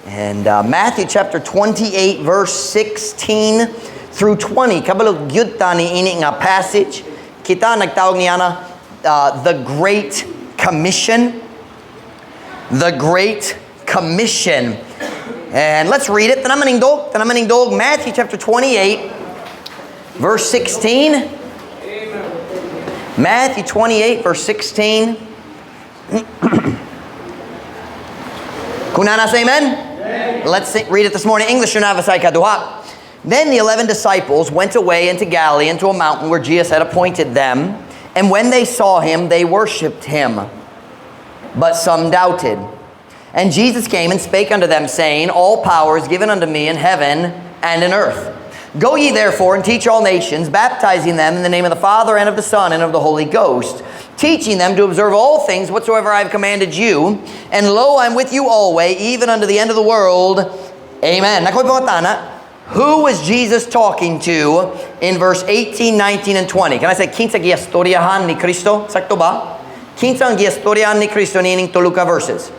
And Matthew chapter 28 verse 16 through 20. Kabalo gyud ta ni ini nga passage. Kita nagtawag niya na the Great Commission. The Great Commission. And let's read it. Tanan manindog, tanan manindog. Matthew chapter 28 verse 16. Matthew 28 verse 16. Kung naa na, say amen? Let's read it this morning. English or Bisaya kaduha. Then the 11 disciples went away into Galilee, into a mountain where Jesus had appointed them. And when they saw him, they worshipped him. But some doubted. And Jesus came and spake unto them, saying, "All power is given unto me in heaven and in earth. Go ye therefore and teach all nations, baptizing them in the name of the Father and of the Son and of the Holy Ghost, teaching them to observe all things whatsoever I have commanded you. And lo, I am with you always, even unto the end of the world. Amen." Naa ko'y pangutana, who was Jesus talking to in verse 18, 19, and 20? Can I say, kinsa giastoryahan ni Kristo? Sakto ba? Kinsa ang giastoryahan ni Kristo niining tulo ka verses?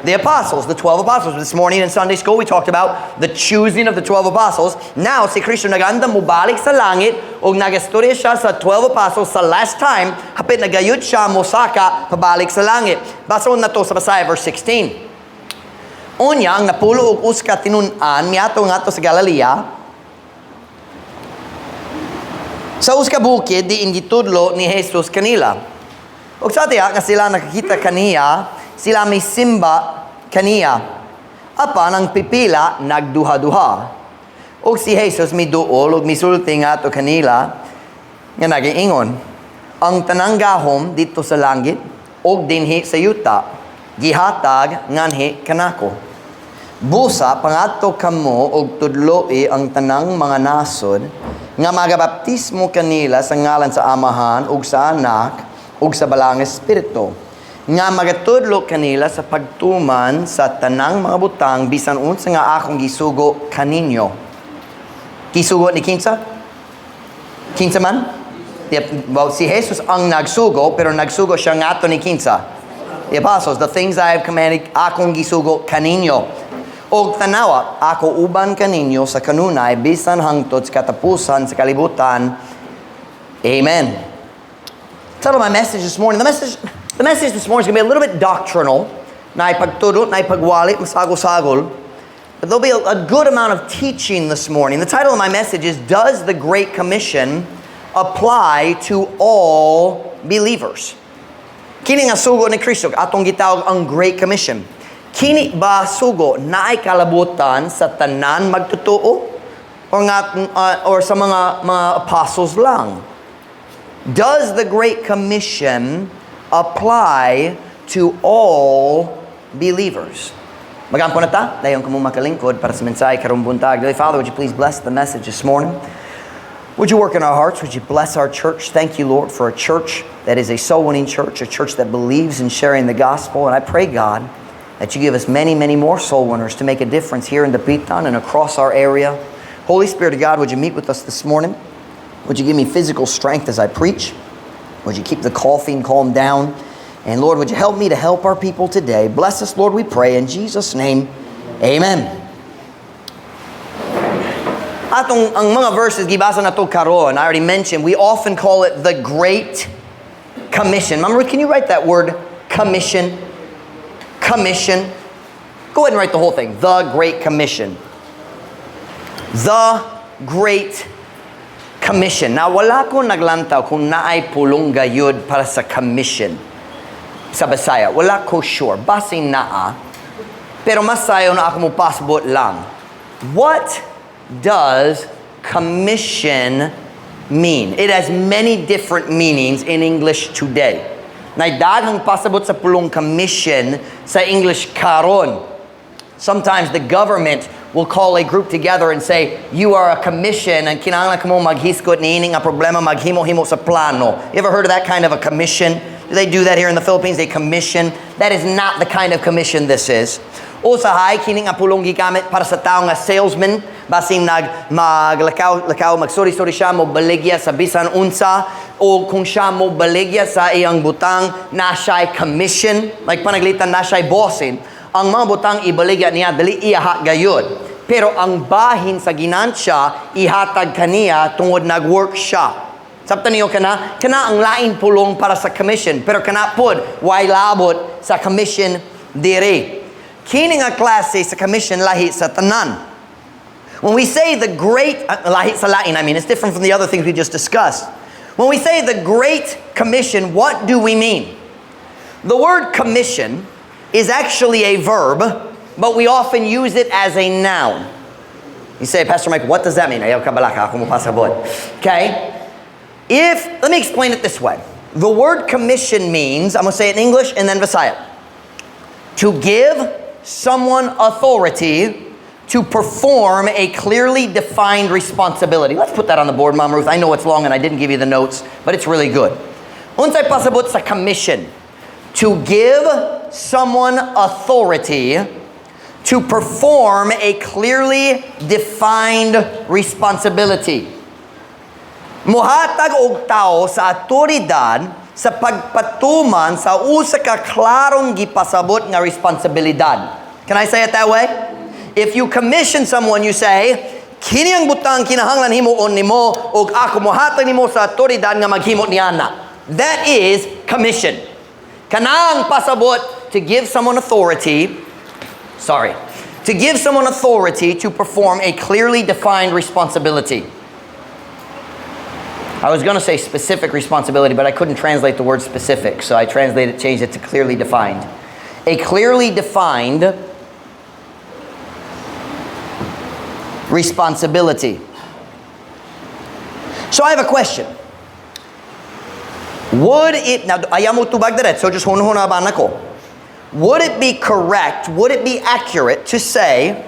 The apostles, the 12 apostles. This morning in Sunday school, we talked about the choosing of the 12 apostles. Now, si Kristo nagandam mobalik sa langit ug nagastorya siya sa 12 apostles sa last time, hapit na gayud siya mosaka pabalik sa langit. Basahon nato sa Bisaya, verse 16. Unya, ang napulo ug usa ka tinun-an miadto ngadto sa Galilea, sa usa ka bukid diin gitudlo ni Jesus kanila. Ug sa diha nga sila nakakita kaniya, sila misimba kaniya. Apan ang pipila nagduha-duha. Ug si Jesus miduol ug misulti ngadto kanila nga nagiingon, "Ang tanang gahom didto sa langit ug dinhi sa yuta gihatag nganhi kanako. Busa pangadto kamo ug tudloi ang tanang mga nasod nga magabaptismo kanila sa ngalan sa Amahan ug sa Anak ug sa Balaang Espiritu nga magatudlo kanila sa pagtuman sa tanang mga butang bisan unsa nga akong gisugo kaninyo." Gisugo ni kinsa? Kinsa man? Yep. Well, si Jesus ang nagsugo, pero nagsugo siya ngadto ni kinsa? The apostles, "The things I have commanded, akong gisugo kaninyo. Og tanawa, ako uban kaninyo sa kanunay, bisan hangtod sa katapusan sa kalibutan. Amen." Title of my message this morning. The message this morning is going to be a little bit doctrinal. Naay pagtudlo, naay pagwali, masagol-sagol. But there'll be a good amount of teaching this morning. The title of my message is, "Does the Great Commission Apply to All Believers?" Kini nga sugo ni Kristo, atong gitawag ang Great Commission. Kini ba sugo naay kalabutan sa tanan magtotoo or nga or sa mga apostles lang? Does the Great Commission apply to all believers? Magampo na ta, dayon kamo makalingkod para sa mensahe karong buntag. Dear Father, would you please bless the message this morning? Would you work in our hearts? Would you bless our church? Thank you, Lord, for a church that is a soul winning church, a church that believes in sharing the gospel. And I pray, God, that you give us many, many more soul winners to make a difference here in Dapitan and across our area. Holy Spirit of God, would you meet with us this morning? Would you give me physical strength as I preach? Would you keep the coughing calmed down? And Lord, would you help me to help our people today? Bless us, Lord, we pray. In Jesus' name, amen. Atong ang mga verses gibasa nato karon, I already mentioned, we often call it the Great Commission. Mama Ruth, can you write that word "commission"? Commission. Go ahead and write the whole thing. The Great Commission. The Great Commission. Now, wala ko naglantaw kung naay pulong gayud para sa commission sa Bisaya. Wala ko sure. Basin naa. Pero mas sayo na ako mo pasabot lang. What does commission mean? It has many different meanings in English today. Naay daghang pasabot sa pulong commission sa English karon. Sometimes the government will call a group together and say, "You are a commission and kinahanglan kamo maghisgot niini nga problema, maghimo-himo sa plano." You ever heard of that kind of a commission? Do they do that here in the Philippines? They commission. That is not the kind of commission this is. Usahay, kini nga pulong gigamit para sa tao nga salesman, basin nag maglakaw lakaw magsuri-suri siya mo baligya sa bisan unsa o kung siya mo baligya sa iyang butang na siya'y commission, like panaglitan na siya'y bossing. Ang mga butang ibaligya niya, dili iyaha gayud. Pero ang bahin sa ginansya, ihatag kaniya tungod nag-work siya. Sabtan niyo kana? Kana ang lain pulong para sa commission. Pero kana pod, way labot sa commission diri. Kini nga klase sa commission lahi sa tanan. When we say the great, lahi sa lain, I mean, it's different from the other things we just discussed. When we say the Great Commission, what do we mean? The word "commission" is actually a verb, but we often use it as a noun. You say, "Pastor Mike, what does that mean?" Ayaw kabalaka, ako mopasabot. Okay? If, let me explain it this way. The word "commission" means, I'm going to say it in English and then Visaya, to give someone authority to perform a clearly defined responsibility. Let's put that on the board, Mom Ruth. I know it's long and I didn't give you the notes, but it's really good. Unsay pasabot sa commission? To give someone authority to perform a clearly defined responsibility. Muhatag og tao sa autoridad sa pagpatuman sa usa ka klarong gipasabot nga responsibilidad. Can I say it that way? If you commission someone, you say, "Kini ang butang kinahanglan himuon nimo ug ako mohatag nimo sa autoridad nga maghimo niana." That is commission. Kanang pasabot to give someone authority, sorry, to give someone authority to perform a clearly defined responsibility. I was going to say "specific responsibility," but I couldn't translate the word "specific," so I translated, changed it to "clearly defined." A clearly defined responsibility. So I have a question. Would it, now ayaw mo tubag diretso, just hunhuna ba nako. Would it be correct, would it be accurate to say,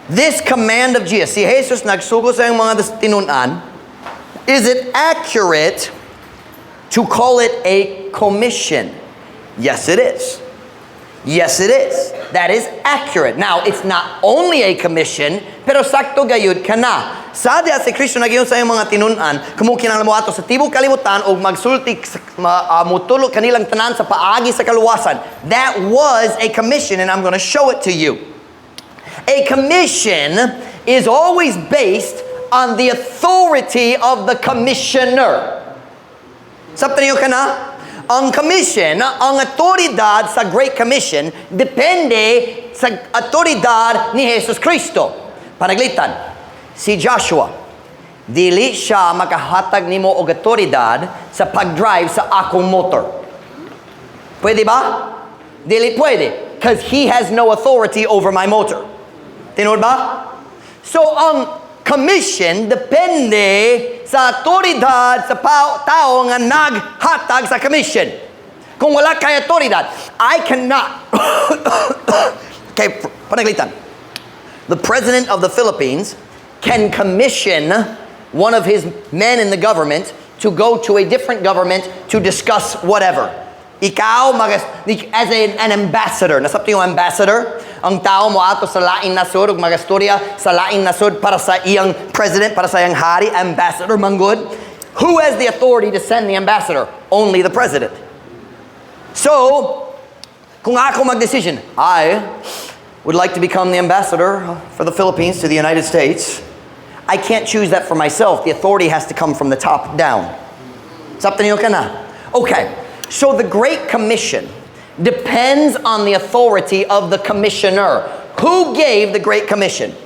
this command of Jesus, si Jesus nagsugo sa iyang mga tinun-an, is it accurate to call it a commission? Yes, it is. Yes, it is. That is accurate. Now, it's not only a commission, pero sakto gayud kana. Sa diha si Kristo nag-ingon sa iyang mga tinun-an, kamo kinahanglan moadto sa tibok kalibutan ug magsulti mutudlo kanilang tanan sa paagi sa kaluwasan. That was a commission, and I'm going to show it to you. A commission is always based on the authority of the commissioner. Sabtan niyo kana? Ang commission, ang autoridad sa Great Commission, depende sa autoridad ni Jesus Cristo. Panaglitan, si Joshua, dili siya makahatag nimo og autoridad sa pag-drive sa akong motor. Pwede ba? Dili pwede. Because he has no authority over my motor. Tinuod ba? So, ang commission depende sa autoridad sa tao nga naghatag sa commission. Kung wala kay autoridad, I cannot. Okay, panaglitan. The President of the Philippines can commission one of his men in the government to go to a different government to discuss whatever. Ikaw, as an ambassador, nasabtan yung ambassador, ang tao moadto sa lain nasod ug magastorya sa lain nasod para sa iyang president, para sa iyang hari, ambassador manggod. Who has the authority to send the ambassador? Only the president. So, kung ako mag-decision, "I would like to become the ambassador for the Philippines to the United States," I can't choose that for myself. The authority has to come from the top down. Sabtan niyo kana? Okay, so the Great Commission depends on the authority of the commissioner. Who gave the Great Commission?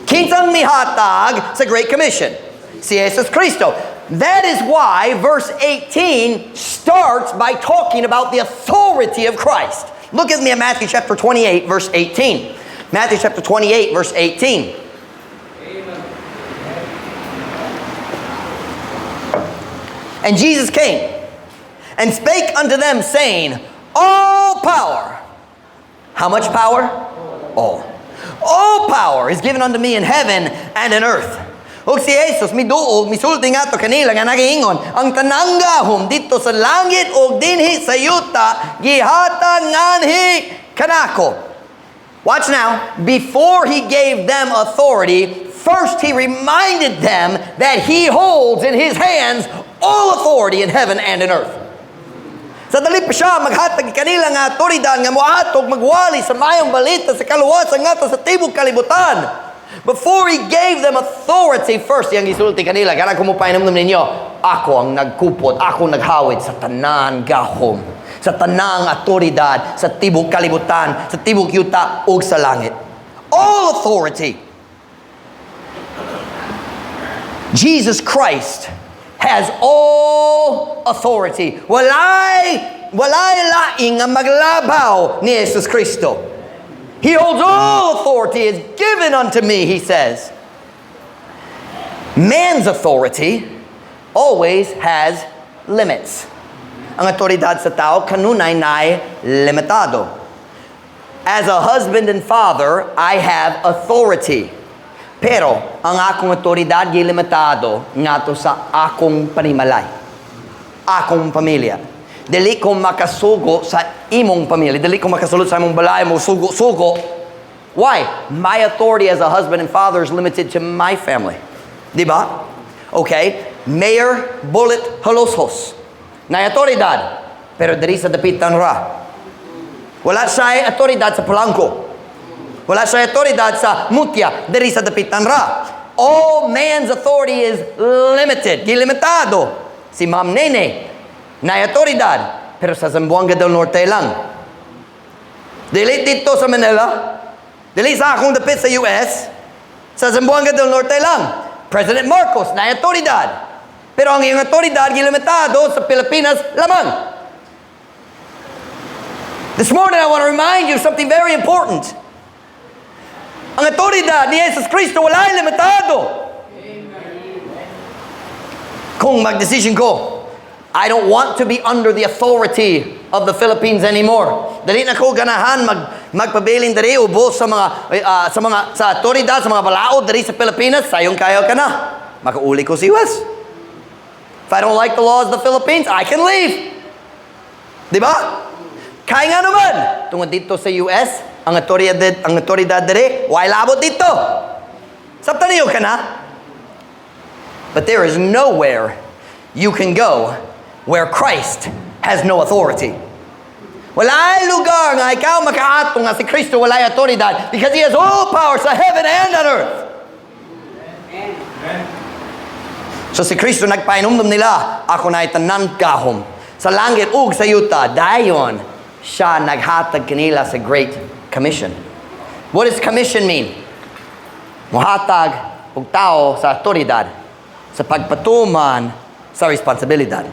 Kinsang mihatag sa Great Commission? Si Jesus Cristo. That is why verse 18 starts by talking about the authority of Christ. Look at me at Matthew chapter 28, verse 18. Matthew chapter 28, verse 18. Amen. And Jesus came and spake unto them, saying, "All power." How much power? All. "All power is given unto me in heaven and in earth." Ug si Jesus miduol, misulti ngadto kanila nga nagiingon, "Ang tanang gahom didto sa langit ug dinhi sa yuta gihatag nganhi kanako." Watch now. Before he gave them authority, first he reminded them that he holds in his hands all authority in heaven and in earth. Sa dali pa siya maghatag kanila nga awtoridad nga moadto ug magwali sa maayong balita sa kaluwasan ngadto sa tibok kalibutan. Before he gave them authority, first iyang gisulti kanila, "Ganahan ko mopahinumdom ninyo, ako ang nagkupot, ako naghawid sa tanan gahom, sa tanang awtoridad, sa tibok kalibutan, sa tibok yuta, ug sa langit." All authority. Jesus Christ has all authority. Walay laing nga maglabaw ni Jesus Kristo. He holds all authority is given unto me, he says. Man's authority always has limits. Ang awtoridad sa tao kanunay nay limitado. As a husband and father, I have authority. Pero ang akong awtoridad gilimitado ngadto sa akong panimalay, akong pamilya. Dili ko makasugo sa imong pamilya. Dili ko makasulod sa imong balay mo sugo-sugo. Why? My authority as a husband and father is limited to my family. Di ba? Okay? Mayor Bullet Jalosjos naay awtoridad, pero diri sa Dapitan ra. Wala siya awtoridad sa Polanco. Wala siya awtoridad sa Mutya, diri sa Dapitan ra. All man's authority is limited. Gilimitado. Si Ma'am Nene, naay awtoridad, pero sa Zamboanga del Norte lang. Dili didto sa Manila, dili sa akong dapit sa US, sa Zamboanga del Norte lang. President Marcos, naay awtoridad. Pero ang iyang awtoridad gilimitado sa Pilipinas lamang. This morning, I want to remind you of something very important. Ang awtoridad ni Jesus Cristo walay limitado. Kung mag-decision ko, "I don't want to be under the authority of the Philippines anymore. Dili na ko ganahan magpabilin diri ubos sa mga sa awtoridad, sa mga balaod diri sa Pilipinas," sayon kaayo ka na. Makauli ko sa US. If I don't like the laws of the Philippines, I can leave. Di ba? Kaya nga naman, tungod didto sa US, ang awtoridad diri, way labot didto. Sabtan niyo ka na? But there is nowhere you can go where Christ has no authority. Walay lugar nga ikaw makaato nga si Kristo walay awtoridad because He has all power sa heaven and on earth. So si Kristo nagpahinumdom nila, "Ako naay tanan gahom sa langit ug sa yuta." Dayon, siya naghatag kanila sa Great Commission. What does commission mean? Muhatag og tao sa awtoridad sa pagpatuman sa responsibilidad.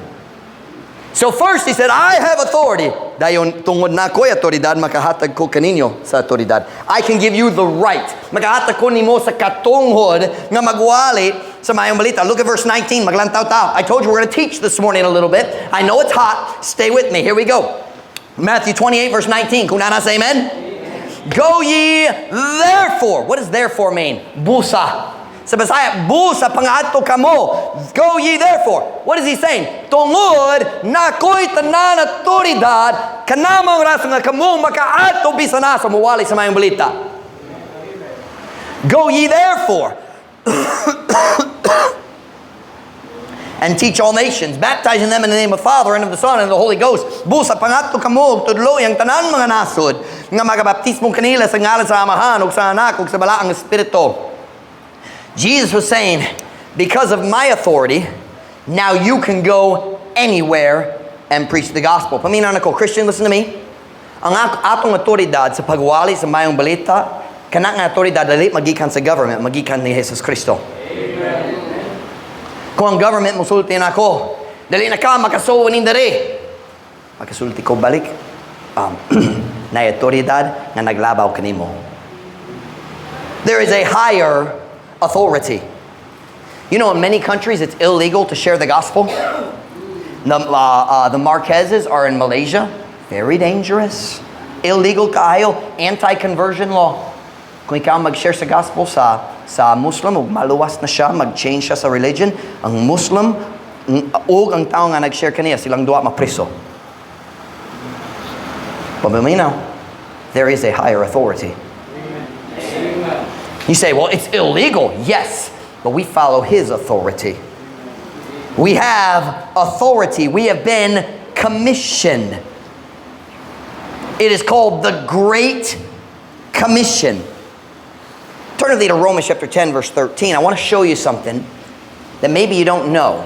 So first he said, "I have authority." Dayon, tungod naa ko'y awtoridad, makahatag ko kaninyo sa awtoridad. I can give you the right. Makahatag ko nimo sa katunghod nga magwali sa maayong balita. Look at verse 19. Maglantaw ta. I told you we're going to teach this morning a little bit. I know it's hot. Stay with me. Here we go. Matthew 28 verse 19. Kung naa na, say amen. Go ye therefore. What does "therefore" mean? Busa. Sa Bisaya, busa pangadto kamo. Go ye therefore. What is he saying? Tungod naa ko'y tanan awtoridad, kana mao'ng rason nga kamo makaadto bisan asa muwali sa maayong balita. Go ye therefore and teach all nations, baptizing them in the name of the Father and of the Son and of the Holy Ghost. Busa pangadto kamo ug tudloi ang tanan mga nasod nga magabaptismo kanila sa ngalan sa Amahan ug sa Anak ug sa Balaang Espiritu. Jesus was saying, "Because of my authority, now you can go anywhere and preach the gospel." Paminaw nako, Christian, listen to me. Ang atong awtoridad sa pagwali sa mayong balita, kana nga awtoridad dili magikan sa government, magikan ni Jesus Kristo. Kung ang government musulti nako, "Dili na ka makasuo ning diri." Makasulti ko balik, "Naay awtoridad nga naglabaw kanimo." There is a higher authority. In many countries, it's illegal to share the gospel. The Marquezes are in Malaysia. Very dangerous. Illegal kaayo. Anti-conversion law. Kung ikaw mag-share sa gospel sa Muslim, ug maluwas na siya, mag-change siya sa religion, ang Muslim ug ang tao nga nag-share kaniya, silang duha mapriso. Paminaw, there is a higher authority. You say, "Well, it's illegal." Yes, but we follow his authority. We have authority. We have been Commission. It is called the Great Commission. Turn with me to Romans chapter 10, verse 13. I want to show you something that maybe you don't know.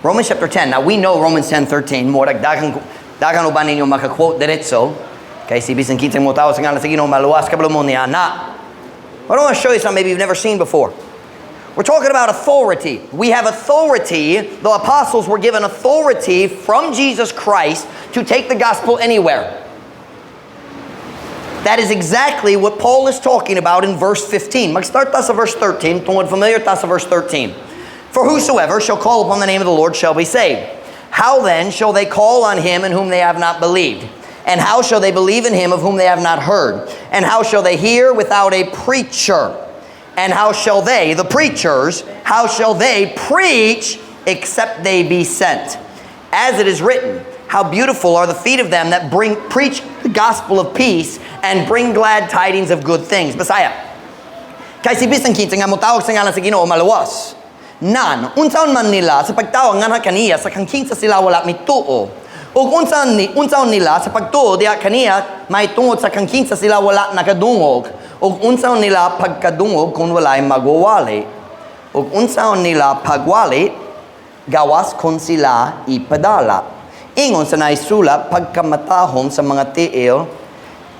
Romans chapter 10. Now, we know Romans 10, 13. Murag daghang daghang uban ninyo maka-quote diretso. Kay si bisan kinsang motawag sa ngalan sa Ginoo maluwas, kabalo mo niana. But I want to show you something maybe you've never seen before. We're talking about authority. We have authority. The apostles were given authority from Jesus Christ to take the gospel anywhere. That is exactly what Paul is talking about in verse 15. Mag-start ta sa verse 13, tungod familiar ta sa verse 13. "For whosoever shall call upon the name of the Lord shall be saved. How then shall they call on him in whom they have not believed? And how shall they believe in him of whom they have not heard? And how shall they hear without a preacher? And how shall they, the preachers, how shall they preach except they be sent? As it is written, 'How beautiful are the feet of them that bring preach the gospel of peace and bring glad tidings of good things.'" Bisaya. Kay si bisan kinsa nga motawag sa ngalan sa Ginoo maluwas. Nan, unsaon man nila sa pagtawag nganha kaniya sa kang kinsa sila wala mituo? Ug unsaon ni unsaon nila sa pagtuo diha kaniya mahitungod sa kang kinsa sila wala nakadungog? Ug unsaon nila pagkadungog kung walay magwawali? Ug unsaon nila pagwali gawas kung sila ipadala? Ingon sa naisulat, pagkamatahom sa mga tiil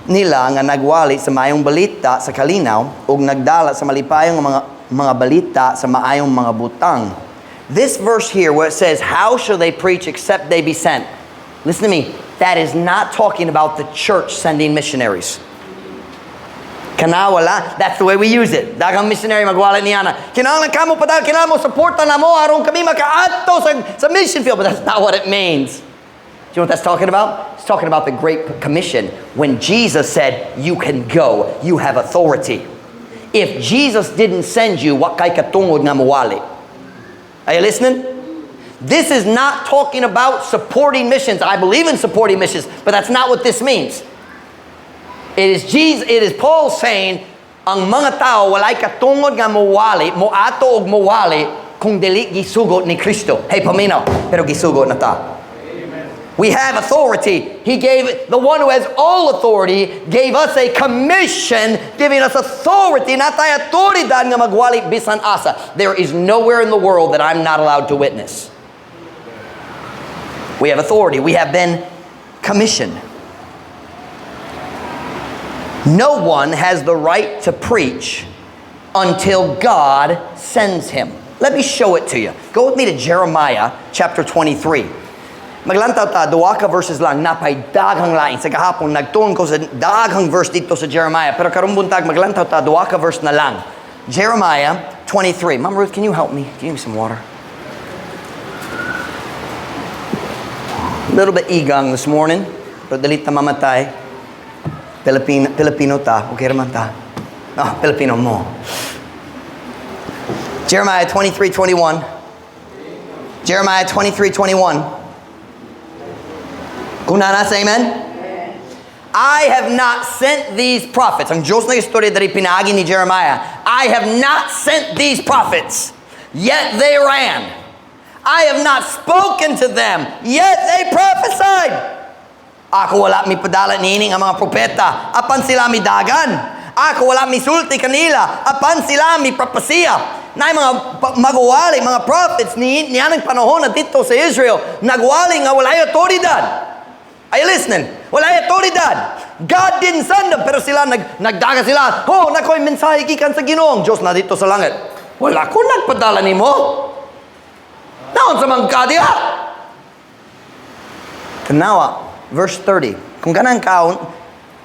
nila nga nagwali sa maayong balita sa kalinaw ug nagdala sa malipayong mga balita sa maayong mga butang." This verse here where it says, "How shall they preach except they be sent?" Listen to me. That is not talking about the church sending missionaries. Kana wala. That's the way we use it. Daghang missionary magwali niana. Kinahanglan kamo padala, kinahanglan mo suporta namo aron kami makaadto sa mission field. But that's not what it means. Do you know what that's talking about? It's talking about the Great Commission. When Jesus said, "You can go, you have authority." If Jesus didn't send you, wa kay katungod nga muwali. Are you listening? This is not talking about supporting missions. I believe in supporting missions, but that's not what this means. It is Jesus, it is Paul saying, ang mga tao walay katungod nga muwali, moadto og muwali kung dili gisugot ni Kristo. Hey, paminaw, pero gisugot na ta. We have authority. He gave, the one who has all authority gave us a commission, giving us authority. Naa tay awtoridad nga magwali bisan asa. There is nowhere in the world that I'm not allowed to witness. We have authority. We have been commissioned. No one has the right to preach until God sends him. Let me show it to you. Go with me to Jeremiah chapter 23. Maglantaw ta, duha ka verses lang, naa pay daghang lain. Sa gahapon, nagtuon ko sa daghang verse didto sa Jeremiah. Pero karong buntag, maglantaw ta, duha ka verse na lang. Jeremiah 23. Ma'am Ruth, can you help me? Can you give me some water? A little bit igang this morning, pero dili ta mamatay. Pilipino, Pilipino ta. Okay raman ta. Ah, Pilipino mo. Jeremiah 23:21. Jeremiah 23:21. Kung naa na, say amen. "I have not sent these prophets." Ang Diyos na istorya diri pinaagi ni Jeremiah. "I have not sent these prophets, yet they ran. I have not spoken to them, yet they prophesied." Ako wala mipadala niini nga mga propeta, apan sila midagan. Ako wala misulti kanila, apan sila mipropesiya. Naay mga magwali, mga prophets ni nianang panahon na didto sa Israel, nagwali nga walay otoridad. Are you listening? Walay otoridad. God didn't send them, pero sila nagdagan sila. "Oh, naa koy mensahe gikan sa Ginoo." Ang Diyos na didto sa langit. "Wala ko nagpadala nimo. Naunsa man ka diha?" Tanawa, verse 30. Kung ganahan ka,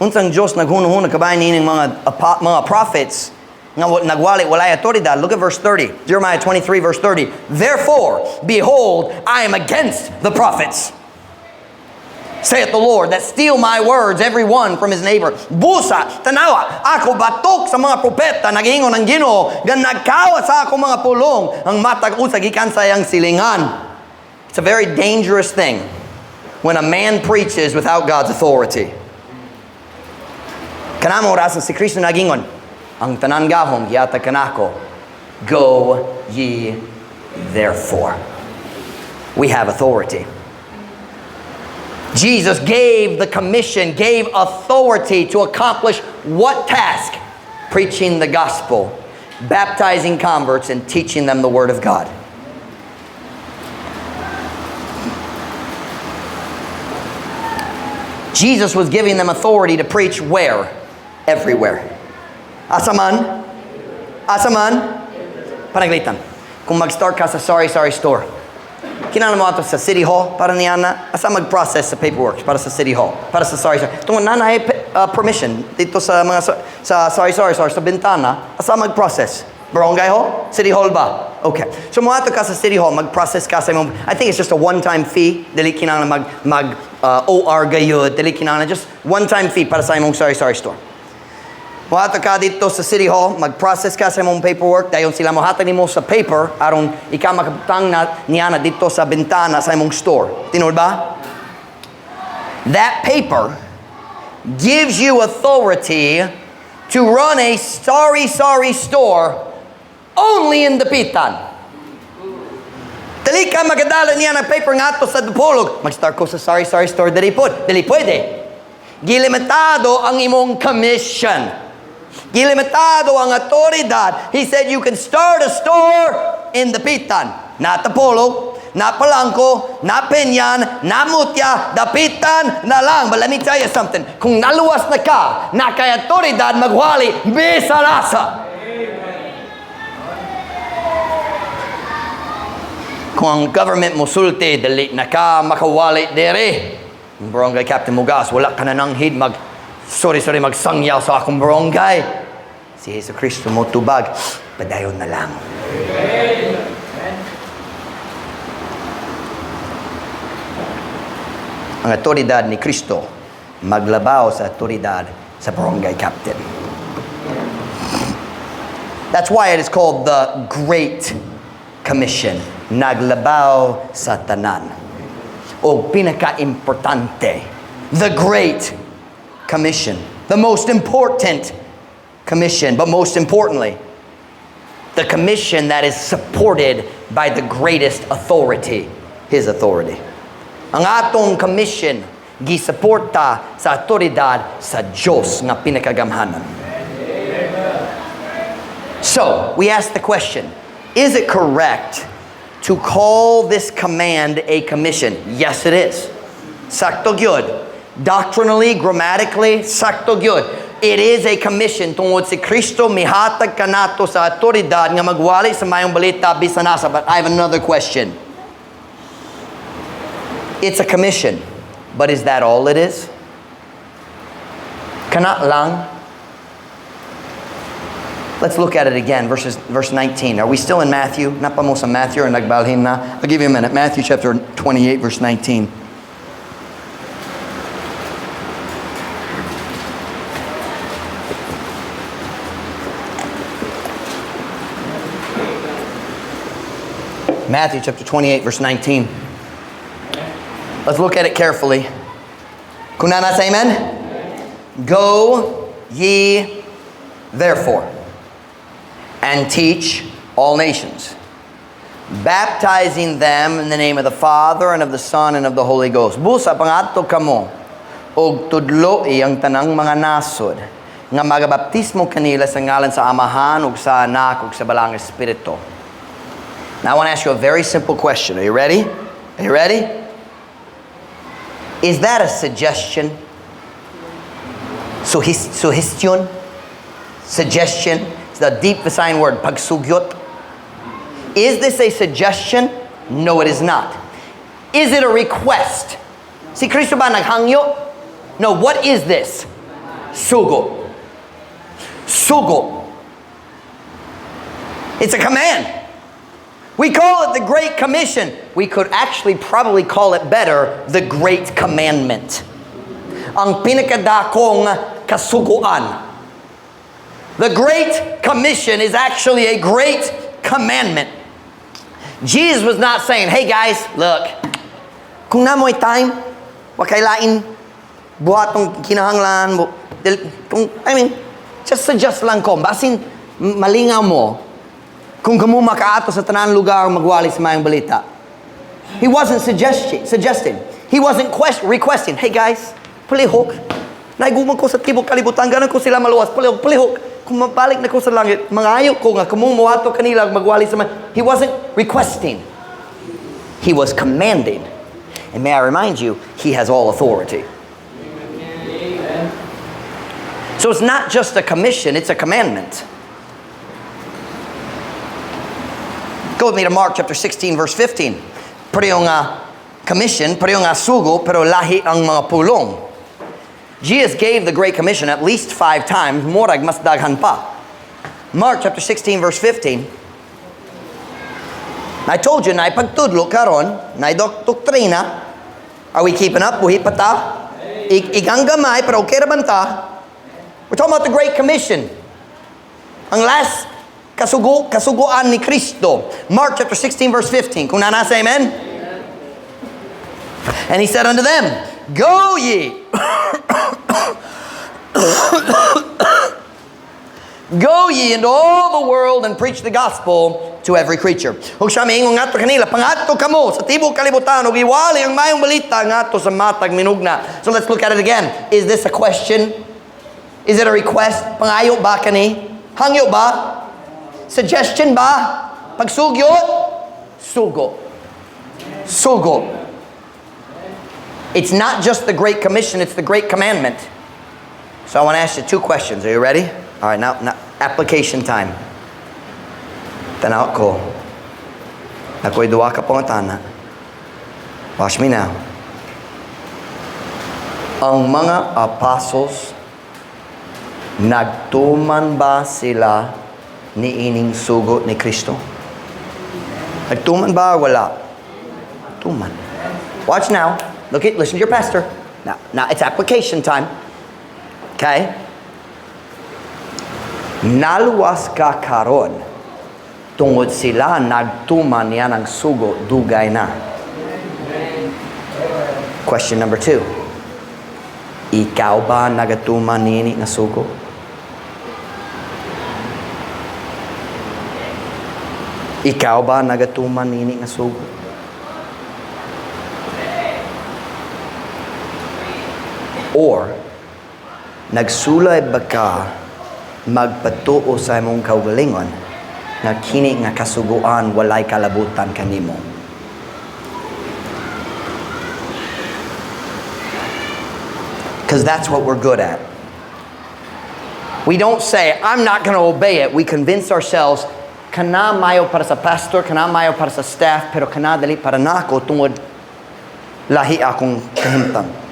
unsang Diyos naghunahuna kabahin nining mga prophets nga nagwali walay otoridad. Look at verse 30. Jeremiah 23 verse 30. "Therefore, behold, I am against the prophets, saith the Lord, that steal my words, every one from his neighbor." Busa, tanawa, ako batok sa mga propeta, nag-ingon ang Ginoo, nga nagkawat sa ako mga pulong, ang matag usa gikan sa iyang silingan. It's a very dangerous thing when a man preaches without God's authority. Kana mao rason si Kristo nagingon, "Ang tanan gahom gihatag kanako. Go ye therefore." We have authority. Jesus gave the commission, gave authority to accomplish what task? Preaching the gospel, baptizing converts, and teaching them the Word of God. Jesus was giving them authority to preach where? Everywhere. Asa man? Asa man? Panaglitan. Kung mag-start ka sa sari-sari store, kinahanglan mo ato sa City Hall para niana, asa mag-process sa paperwork para sa City Hall, para sa sari-sari. Tungod na naay permission dito sa mga sa sari-sari store sa bintana, asa mag-process? Barangay Hall? City Hall ba? Okay. So moadto ka sa City Hall, mag-process ka sa imong, I think it's just a one-time fee. Dili kinahanglan mag OR gayud, dili kinahanglan, just one-time fee para sa imong sari-sari store. Moadto ka dito sa City Hall, mag-process ka sa imong paperwork, dayon sila mohatag nimo sa paper aron ikaw makabutang na niana dito sa bintana sa imong store. Tinuod ba? That paper gives you authority to run a sari-sari store only in Dapitan. Dili ka makadala niya ng paper ngadto sa Dipolog. Mag-start ko sa sari-sari store diri pod. Dili pwede. Gilimitado ang imong commission. Gilimitado ang autoridad. He said you can start a store in Dapitan. Not Dipolog, not Polanco, not Biñan, not Mutya, Dapitan na lang. But let me tell you something. Kung naluwas na ka, naa kay autoridad magwali, bisan asa. Kung ang government mo sulti, dili na ka makawali dere. Ang barangay captain mugaas, wala ka na nanghid mag, sorry, sorry, magsangyaw sa akong barangay. Si Jesu Cristo mo tubag, padayon na lang. Ang autoridad ni Kristo maglabaw sa autoridad sa barangay captain. That's why it is called the Great Commission. Naglabaw sa tanan. O pinaka-importante, the Great Commission. The most important commission, but most importantly, the commission that is supported by the greatest authority, His authority. Ang atong commission gisuporta sa autoridad sa Diyos nga pinakagamhanan. So, we ask the question, is it correct to call this command a commission? Yes, it is. Sakto gyud. Doctrinally, grammatically, sakto gyud. It is a commission tungod si Kristo mihatag kanato sa autoridad nga magwali sa mayong balita bisan asa. But I have another question. It's a commission, but is that all it is? Kana lang? Let's look at it again, verse 19. Are we still in Matthew? Naa pa mo sa Matthew or nagbalhin na? I'll give you a minute. Matthew chapter 28, verse 19. Matthew chapter 28, verse 19. Let's look at it carefully. Kung naa na, say amen? Go ye therefore and teach all nations, baptizing them in the name of the Father and of the Son and of the Holy Ghost. Busa pangadto kamo og tudloi ang tanang mga nasod nga magabaptismo kanila sa ngalan sa Amahan ug sa Anak ug sa Balaang Espiritu. Now I want to ask you a very simple question. Are you ready? Are you ready? Is that a suggestion? Suggestion? Suggestion? It's the deep Visayan word, pagsugyot. Is this a suggestion? No, it is not. Is it a request? Si Kristo ba naghangyo? No, what is this? Sugo. Sugo. It's a command. We call it the Great Commission. We could actually probably call it better, the Great Commandment. Ang pinakadakong kasuguan. The Great Commission is actually a great commandment. Jesus was not saying, "Hey guys, look, kung naa mo'y time, wa kay lain buhatong kinahanglan, kung, I mean, just suggest lang ko, basin malingaw mo, kung kamo makaato sa tanan lugar magwali sa mayong balita." He wasn't suggesting. He wasn't requesting, "Hey guys, palihog. Naigumang ko sa tibok kalibutan, ganahan ko sila maluwas. Palihog, palihog. Kung mabalik na ko sa langit, mangayo ko nga, kamo moadto kanila, magwali sa mga." He wasn't requesting. He was commanding. And may I remind you, he has all authority. So it's not just a commission, it's a commandment. Go with me to Mark chapter 16, verse 15. Pareho nga commission, pareho nga sugo, pero lahi ang mga pulong. Jesus gave the Great Commission at least five times, murag mas daghan pa. Mark chapter 16, verse 15. I told you, naay pagtudlo karon, naay doktrina. Are we keeping up? Buhi pa ta? Igang gamay, pero okay ra man ta? We're talking about the Great Commission. Ang last kasuguan ni Kristo. Mark chapter 16, verse 15. Kung naa na, say amen. And he said unto them, "Go ye. Go ye into all the world and preach the gospel to every creature." Ug siya miingon ngadto kanila, "Pangadto kamo sa tibok kalibutan ug iwali ang maayong balita ngadto sa matag minugna." So let's look at it again. Is this a question? Is it a request? Pangayo ba kani? Hangyo ba? Suggestion ba? Pagsugyot? Sugo. Sugo. It's not just the Great Commission, it's the Great Commandment. So I want to ask you two questions. Are you ready? All right, now application time. Tanaw ko. Ako'y duha ka pangutana. Watch me now. Ang mga apostles, nagtuman ba sila ni ining sugo ni Kristo? Nagtuman ba o wala? Tuman. Watch now. Listen to your pastor. Now it's application time. Okay? Naluwas ka karon tungod sila nagtuman niyan ang sugo dugay na. Question number 2. Ikaw ba nagatuman niini nga sugo? Ikaw ba nagatuman niini nga sugo? Or nagsulay ba ka magpatuo sa imong kaugalingon nga kini nga kasuguan walay kalabutan kanimo? Because that's what we're good at. We don't say, "I'm not going to obey it." We convince ourselves, kana mayo para sa pastor, kana mayo para sa staff, pero kana dili para nako tungod lahi akong kahimtang.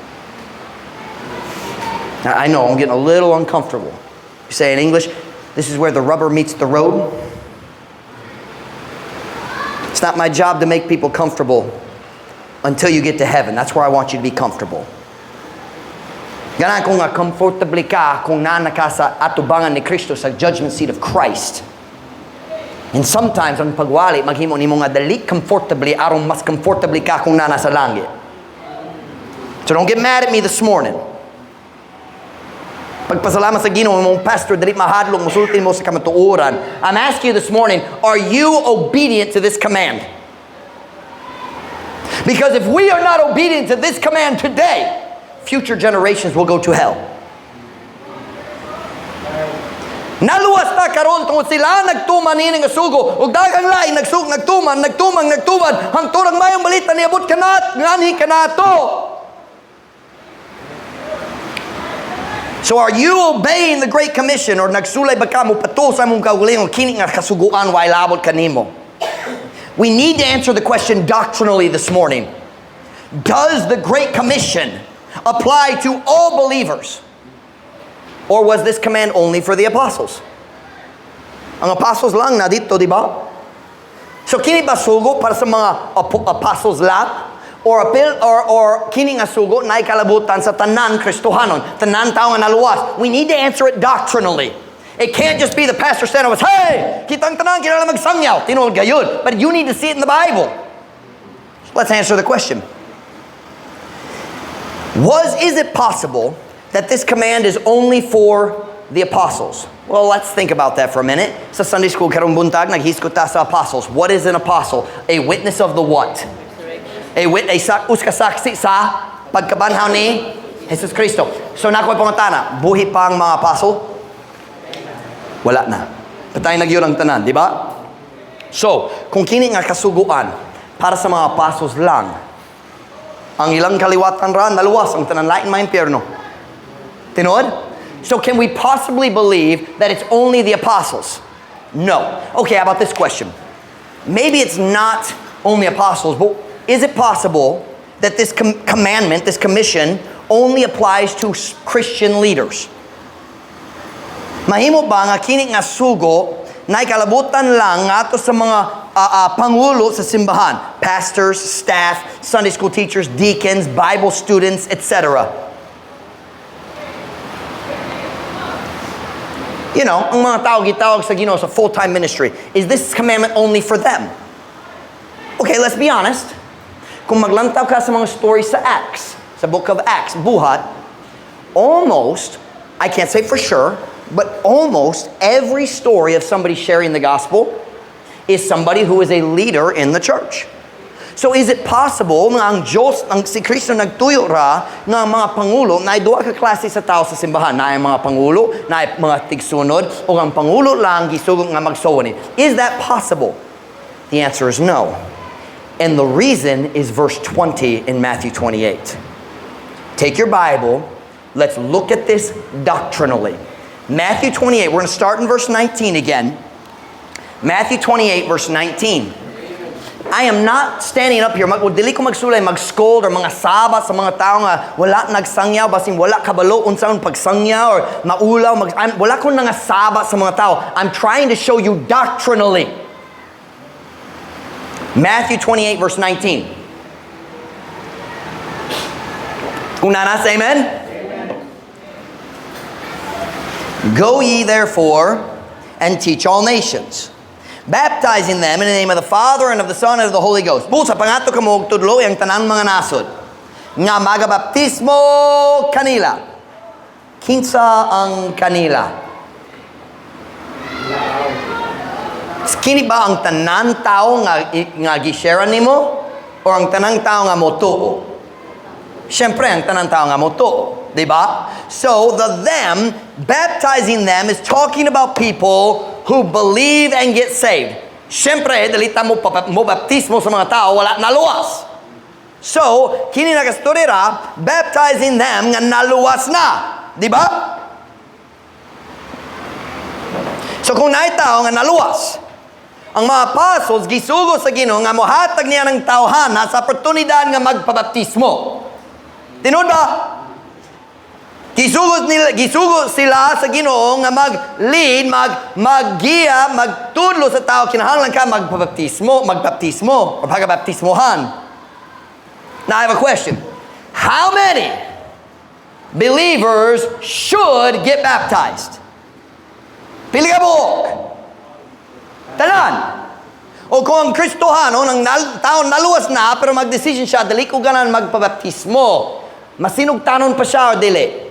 Now, I know I'm getting a little uncomfortable. You say in English, this is where the rubber meets the road. It's not my job to make people comfortable until you get to heaven. That's where I want you to be comfortable. Ganahan ko nga comfortably ka kung naa ka sa atubangan ni Kristo, sa judgment seat of Christ. And sometimes, ang pagwali, maghimo nimo nga dali comfortably aron mas comfortably ka kung naa na sa langit. So don't get mad at me this morning. Pagpasalamat sa Ginoo, imong pastor dili mahadlok musulti mo sa kamatuoran. I'm asking you this morning, are you obedient to this command? Because if we are not obedient to this command today, future generations will go to hell. Naluwas ta karon tungod sila nagtuman niini nga sugo ug daghang lain nagtuman, nagtuman, nagtuman hangtod ang maayong balita niabot kanat nganhi kanato. So are you obeying the Great Commission or nagsulay ba ka mo patuo sa imong kaugalingon kini nga kasuguan way labot kanimo? We need to answer the question doctrinally this morning. Does the Great Commission apply to all believers? Or was this command only for the apostles? Ang apostles lang na dito, di ba? So kini ba sugo para sa mga apostles lang? Or apil, or kini nga sugo naay kalabutan sa tanan Kristohanon, tanan tao nga naluwas? We need to answer it doctrinally. It can't just be the pastor standing with, "Hey, kitang tanan kinahanglan magsangyaw." Tinuod gayud. But you need to see it in the Bible. So let's answer the question. Is it possible that this command is only for the apostles? Well, let's think about that for a minute. Sa Sunday school karong buntag, naghisgot ta sa apostles. What is an apostle? A witness of the what? Resurrection. A wit, a sak, usa ka saksi sa pagkabanhaw ni Jesus Kristo. So naa ko'y pangutana, buhi pa ang mga apostle? Wala na. Patay na gyud ang tanan, di ba? So, kung kini nga kasuguan para sa mga apostles lang, ang ilang kaliwatan ra naluwas, ang tanan lain maimpyerno. Tinuod? So can we possibly believe that it's only the apostles? No. Okay, how about this question? Maybe it's not only apostles, but is it possible that this commandment, this commission, only applies to Christian leaders? Mahimo ba nga kini nga sugo na kalabutan lang ngadto sa mga pangulo sa simbahan, pastors, staff, Sunday school teachers, deacons, Bible students, etc.? Ang mga tao gitawag sa Ginoo sa full-time ministry. Is this commandment only for them? Okay, let's be honest. Kung maglantaw ka sa mga stories sa Acts, sa book of Acts, Buhat, almost, I can't say for sure, but almost every story of somebody sharing the gospel is somebody who is a leader in the church. So is it possible nga ang Diyos, ang si Kristo nagtuyo ra nga ang mga pangulo, na duha ka klase sa tao sa simbahan, na mga pangulo, na mga tigsunod, o ang pangulo lang gisugo nga magsuwa ni? Is that possible? The answer is no. And the reason is verse 20 in Matthew 28. Take your Bible, let's look at this doctrinally. Matthew 28, we're going to start in verse 19 again. Matthew 28, verse 19. I am not standing up here, dili ko magsulay, mag-scold or mangasaba sa mga tao nga wala nagsangyaw, basin wala kabalo unsaon pagsangyaw or maulaw, wala ko nangasaba sa mga tao. I'm trying to show you doctrinally. Matthew 28 verse 19. Kung naa na, say amen? Amen. Go ye therefore and teach all nations, baptizing them in the name of the Father and of the Son and of the Holy Ghost. Busa, pangadto kamo og tudloi ang tanang mga nasod nga magabaptismo kanila. Kinsa ang kanila? Kini ba ang tanan tao nga gi-share nimo o ang tanang tao nga motuo? Siyempre, ang tanang tao nga motuo, di ba? So, the them, baptizing them is talking about people who believe and get saved. Siyempre, dili ta mo baptismo sa mga tao, wala naluwas. So, kini nagastorya, baptizing them nga naluwas na. Di ba? So, kung naay tao nga naluwas, ang mga apostles gisugo sa Ginoo nga mohatag niya ng tawhana sa oportunidad nga magpabaptismo. Tinuod ba? Gisugo sila sa Ginoo nga mag-lead, maggiya, magtudlo sa tao, kinahanglan ka magpabaptismo, magbaptismo, o pagabaptismohan. Now I have a question. How many believers should get baptized? Pili ka buok? Tanan. O kung ang Kristohano, ng tao naluwas na, pero mag-decision siya, dili ko ganan magpabaptismo. Masinugtanon pa siya o dili?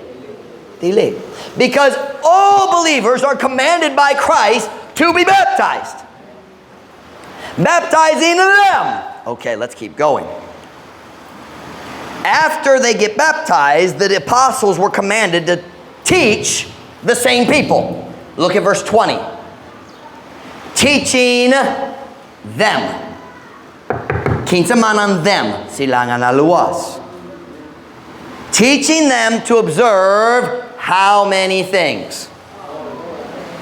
Dili. Because all believers are commanded by Christ to be baptized. Baptizing them. Okay, let's keep going. After they get baptized, the apostles were commanded to teach the same people. Look at verse 20. Teaching them. Kinsa man ang them, sila nga naluwas. Teaching them to observe how many things?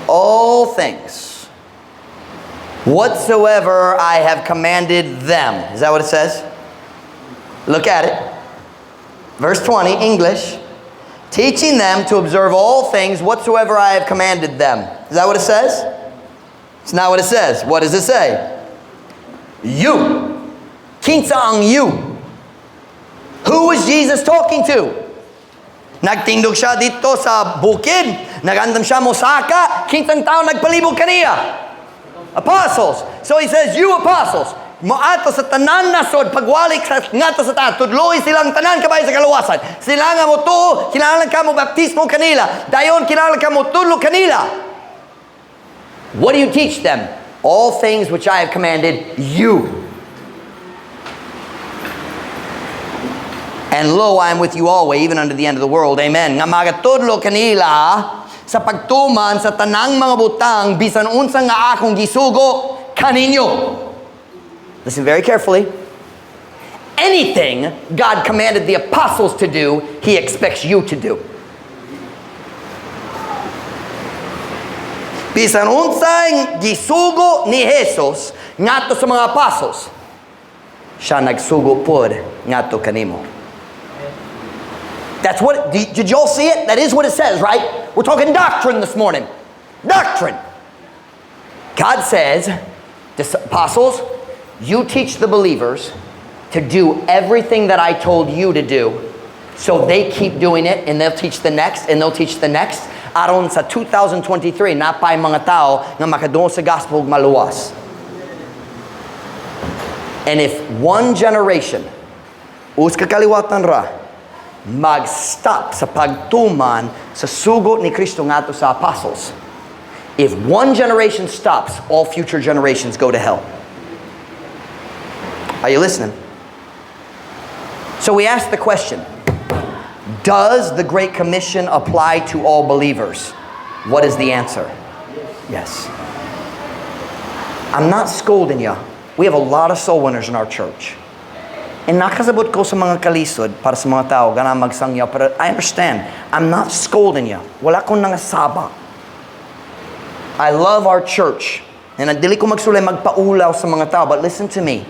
All things. Whatsoever I have commanded them. Is that what it says? Look at it. Verse 20, English. Teaching them to observe all things whatsoever I have commanded them. Is that what it says? It's not what it says. What does it say? You. Kinsa ang you? Who was Jesus talking to? Nagtindog siya dito sa bukid. Nagandam siya mosaka. Kinsang tao nagpalibog kaniya? Apostles. So he says, you apostles, moadto sa tanan nasod, pagwalik sa ngadto sa tanan, tudloi silang tanan kabay sa kaluwasan. Sila nga motuo, kinahanglan ka mo baptismo kanila. Dayon kinahanglan ka mo tudlo kanila. What do you teach them? All things which I have commanded you. And lo, I am with you always, even unto the end of the world. Amen. Nga magatudlo kanila sa pagtuman sa tanang mga butang bisan unsa nga akong gisugo kaninyo. Listen very carefully. Anything God commanded the apostles to do, He expects you to do. Bisan unsay gisugo ni Jesus ngadto sa mga apostles, siya nagsugo pod ngadto kanimo. That's what, did y'all see it? That is what it says, right? We're talking doctrine this morning. Doctrine. God says, apostles, you teach the believers to do everything that I told you to do, so they keep doing it, and they'll teach the next, and they'll teach the next. Aron sa 2023, naa pay mga tao nga makadungog sa gospel ug maluwas. And if one generation, usa ka kaliwatan ra, mag-stop sa pagtuman sa sugo ni Kristo ngadto sa apostles. If one generation stops, all future generations go to hell. Are you listening? So we ask the question, does the Great Commission apply to all believers? What is the answer? Yes. I'm not scolding you. We have a lot of soul winners in our church. And nakasabot ko sa mga kalisod para sa mga tao, gana magsangyaw, pero I understand. I'm not scolding you. Wala akong nangasaba. I love our church. And dili ko magsulay magpaulaw sa mga tao, but listen to me.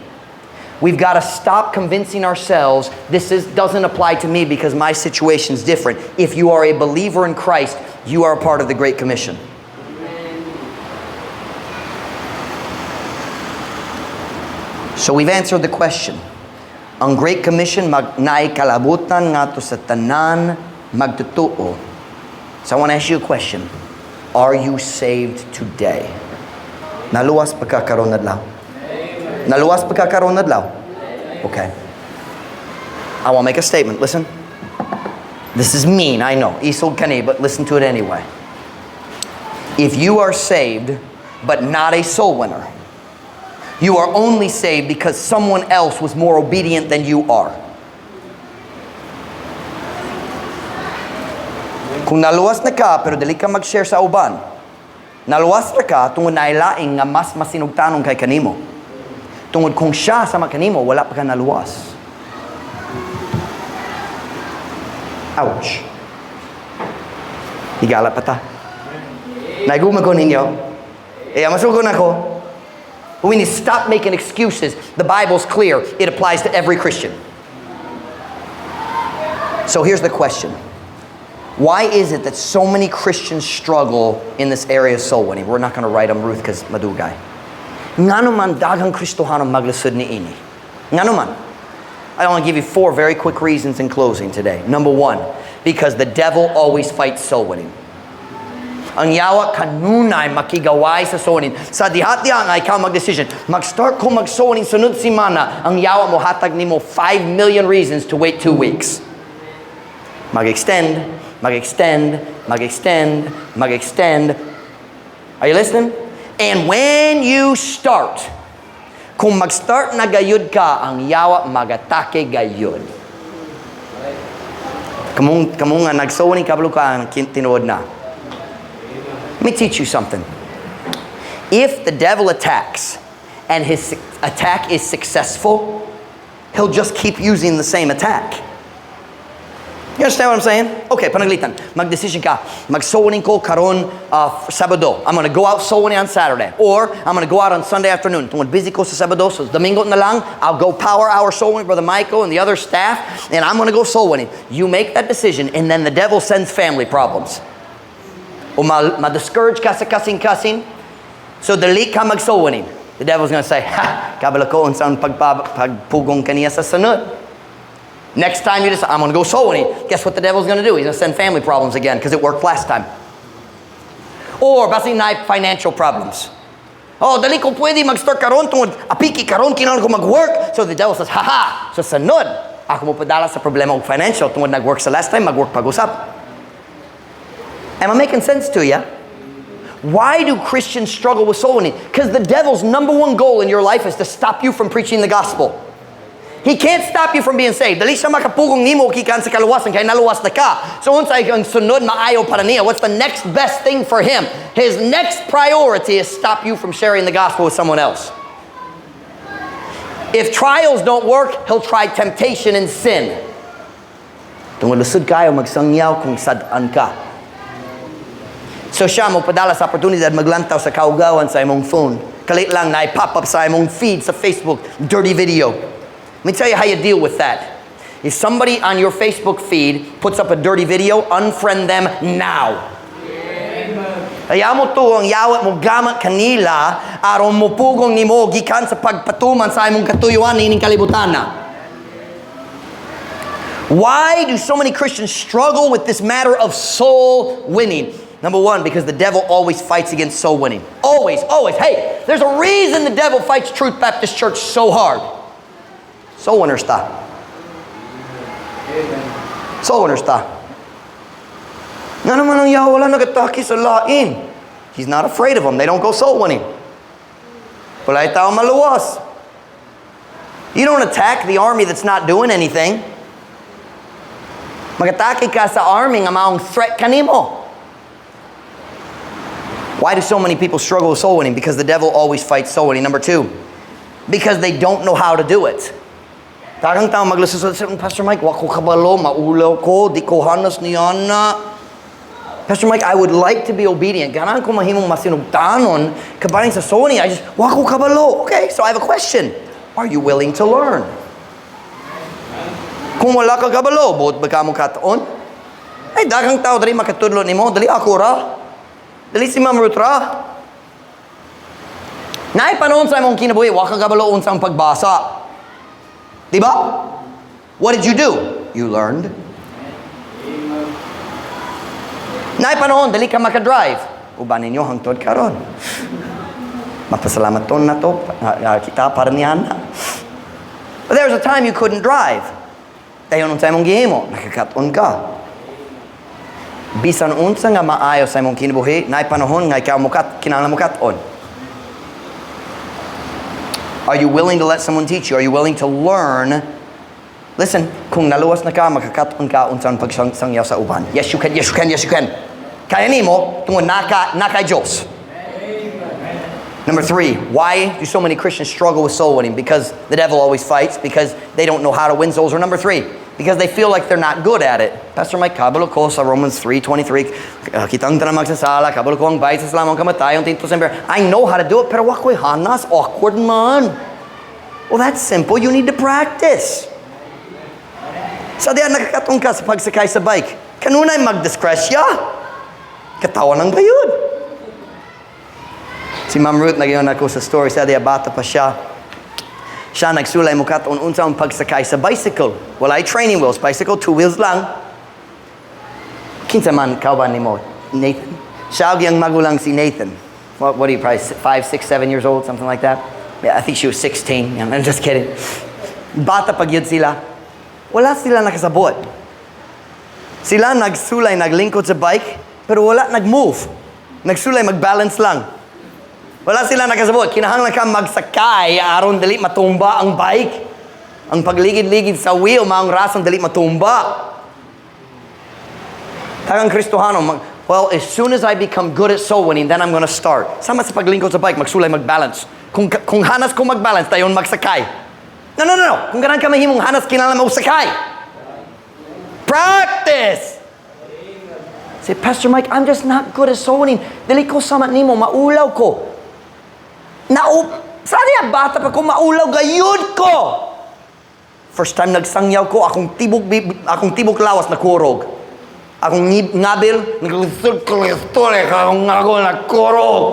We've got to stop convincing ourselves this doesn't apply to me because my situation's different. If you are a believer in Christ, you are a part of the Great Commission. So we've answered the question. Ang Great Commission mag naay kalabutan ngadto sa tanan magtutuo. So I want to ask you a question. Are you saved today? Naluwas pa ka karon adlaw? Naluwas pa ka karon adlaw? Okay. I want to make a statement. Listen. This is mean, I know. Isog kani, but listen to it anyway. If you are saved, but not a soul winner, you are only saved because someone else was more obedient than you are. Kung naluwas na ka, pero dili ka mag-share sa uban, naluwas na ka tungod naay laing nga mas masinugtanon kay kanimo. Tungod kung siya sama kanimo, wala pa ka naluwas. Ouch. Higala pa ta. Naiguma ko ninyo. Eh, masugo na ko. We need to stop making excuses. The Bible's clear. It applies to every Christian. So here's the question. Why is it that so many Christians struggle in this area of soul winning? We're not going to write them, Ruth, because madugay. Ngano man daghang Kristohano maglisod niini? Ngano man? I want to give you four very quick reasons in closing today. Number one, because the devil always fights soul winning. Ang yawa kanunay makigaway sa soul winning. Sa diha-diha nga ikaw mag-decision, mag-start ko mag-soul winning sunod simana, ang yawa mo hatag nimo 5 million reasons to wait 2 weeks. Mag-extend, mag-extend, mag-extend, mag-extend. Are you listening? And when you start, kung mag-start na gayud ka, ang yawa magatake gayud. Kamong nga nag-soul winning kabalo ka, ang tinuod na. Let me teach you something. If the devil attacks and his attack is successful, he'll just keep using the same attack. You understand what I'm saying? Okay, pananglitan. Mag-decision ka. Mag-soul winning ko karon Sabado. I'm going to go out soul winning on Saturday. Or I'm going to go out on Sunday afternoon. Tungod busy ko sa Sabado, so Domingo na lang, I'll go power hour soul winning, Brother Michael and the other staff, and I'm going to go soul winning. You make that decision, and then the devil sends family problems. O ma-discourage ka sa kasing-kasing, so dali ka mag-soul winning. The devil's going to say, ha, kabalo ko unsang pagpugong kaniya sa sunod. Next time you decide, I'm going to go soul winning, guess what the devil's going to do? He's going to send family problems again because it worked last time. Or, basin naay financial problems. Oh, dali ko pwede mag-start karon tungod apiki karon kinahanglan ko mag-work. So the devil says, ha ha. So sunod, ako mo padala sa problema og financial tungod nag-work sa last time, mag-work pag-usab. Am I making sense to you? Why do Christians struggle with soul winning? Because the devil's number one goal in your life is to stop you from preaching the gospel. He can't stop you from being saved. Dili siya makapugong nimo gikan sa kaluwasan kay naluwas na ka. So unsay ang sunod maayo para niya? What's the next best thing for him? His next priority is stop you from sharing the gospel with someone else. If trials don't work, he'll try temptation and sin. Tungod lisod kayo magsangyaw kung sad-an ka. So siya mo padala sa oportunidad maglantaw sa kaugawan sa imong phone. Kalit lang na pop up sa imong feed sa Facebook, dirty video. Let me tell you how you deal with that. If somebody on your Facebook feed puts up a dirty video, unfriend them now. Ayaw mo to ang yawa mo gamit kanila aron mo pugong nimo gikan sa pagpatuman sa imong katuyuan niining kalibutan na. Why do so many Christians struggle with this matter of soul winning? Number one, because the devil always fights against soul winning. Always, always. Hey, there's a reason the devil fights Truth Baptist Church so hard. Soul winners ta. Soul winners ta. Nga naman ang yawa wala nag-atake sa lain. He's not afraid of them. They don't go soul winning. Wala tao maluwas. You don't attack the army that's not doing anything. Mag-atake ka sa army nga maong threat kanimo. Why do so many people struggle with soul winning? Because the devil always fights soul winning. Number two, because they don't know how to do it. Daghang tao maglusot sa, "Pastor Mike, wa ko kabalo, maulaw ko, di ko hanas niana. Pastor Mike, I would like to be obedient. Ganahan ko mahimong masinugtanon, kabahin sa soul winning. I just, wa ko kabalo." Okay, so I have a question. Are you willing to learn? Kung wala ka kabalo, buot ba ka mo kat-on? Ay, daghang tao dali makatudlo nimo, dali ako ra. Dali si Ma'am Ruth ra. Naay panahon sa imong kinabuhi, wa ka kabalo unsang pagbasa. Di ba? What did you do? You learned. Naay panahon, dali ka makadrive. Uban ninyo hangtod karon. Mapasalamat na to, kita para ni Hana. But there was a time you couldn't drive. Dayon unsa imong gihimo, nakakat-on ka. Bisan unsa nga maayo sa imong kinabuhi, naay panahon nga ikaw mukat kinahanglan mukat-on. Are you willing to let someone teach you? Are you willing to learn? Listen, kung naluwas na ka, makakat-on ka unsang pagsangyaw sa uban. Yes, you can, yes, you can, yes, you can. Kaya nimo, tungod naka, nakay Diyos. Number three, why do so many Christians struggle with soul winning? Because the devil always fights, because they don't know how to win souls. Or number three, because they feel like they're not good at it. "Pastor Mike, kabalo ko sa Romans 3:23, kitang tanan magsasala, kabalo ko ang bayad sa sala ang kamatayon, tinto sa. I know how to do it, pero wa ko'y hanas, awkward man." Well, that's simple. You need to practice. Sa diyan nakakat-on ka sa pagsakay sa bike. Kanunay magdiskrasya. Katawa ng gayud. Si Ma'am Ruth, nagyan ako sa story, sa diya bata pa siya. Siya nagsulay mo kat-on unsa ang pagsakay sa bicycle. Walay training wheels. Bicycle, two wheels lang. Kinsa man kauban nimo? Nathan? Siya ang magulang si Nathan. What are you, probably 5, 6, 7 years old, something like that? Yeah, I think she was 16. Yeah, I'm just kidding. Bata pa gyud sila. Wala sila nakasabot. Sila nagsulay, naglingkod sa bike, pero wala nag-move. Nagsulay, mag-balance lang. Wala sila nakasabot. Kinahanglan ka magsakay aron dali matumba ang bike. Ang pagligid-ligid sa wheel, maong rason dali matumba. Daghang Kristohano, "Well, as soon as I become good at soul winning, then I'm gonna start." Sama sa paglingkod sa bike, magsulay mag-balance. Kung hanas ko mag-balance, dayon magsakay. No, no, no, no. Kung ganahan ka mahimong hanas, kinahanglan mo sakay. Practice! Say, "Pastor Mike, I'm just not good at soul winning. Dili ko sama nimo, maulaw ko." Sa niya, bata pa ko, maulaw gayud ko. First time nagsangyaw ko, akong tibok lawas na kurog. Akong ngabil, naglisod ko, akong ako nagkurog.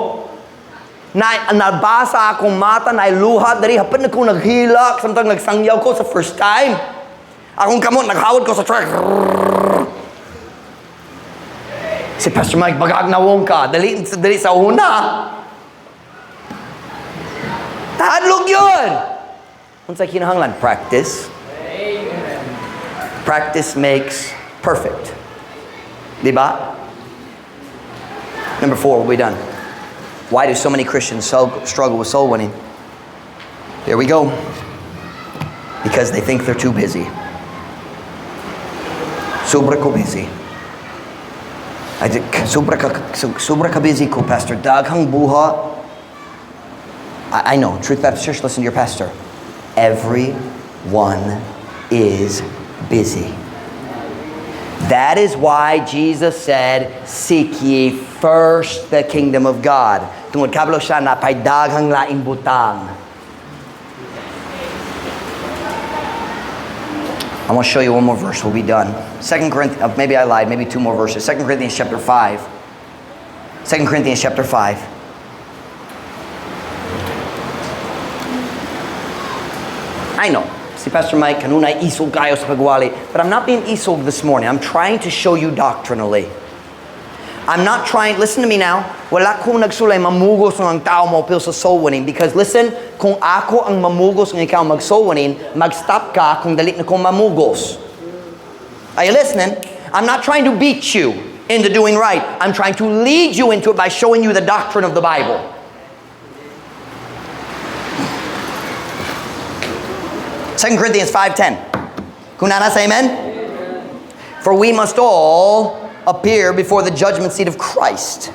Na, nabasa akong mata, nailuhat, dari hapit na ko naghilak, samtang nagsangyaw ko sa first time. Akong kamot, naghawod ko sa track. Si Pastor Mike, bagag nawong ka. Dali, dali sa una. Tadlog yun! Unsa kinahanglan? Practice. Practice makes perfect. Di ba? Number four, we'll be done. Why do so many Christians struggle with soul winning? There we go. Because they think they're too busy. Sobra ko busy. I did, sobra ka busy ko, Pastor. Daghang buhat. I know. Truth Baptist Church, listen to your pastor. Everyone is busy. That is why Jesus said, "Seek ye first the kingdom of God." Tungod kabalo siya naa pay daghang laing butang. I want to show you one more verse. We'll be done. Second Corinthians, maybe I lied, maybe two more verses. 2 Corinthians chapter 5. 2 Corinthians chapter 5. I know. See, Pastor Mike, kanunay isog kayo sa pagwali. But I'm not being isog this morning. I'm trying to show you doctrinally. I'm not trying, listen to me now, wala ko nagsulay mamugos ng tao mo-apil sa soul winning. Because listen, kung ako ang mamugos ng ikaw mag soul winning, mag-stop ka kung dali na kong mamugos. Are you listening? I'm not trying to beat you into doing right. I'm trying to lead you into it by showing you the doctrine of the Bible. 2 Corinthians 5:10. Kung naa na, say amen? For we must all appear before the judgment seat of Christ,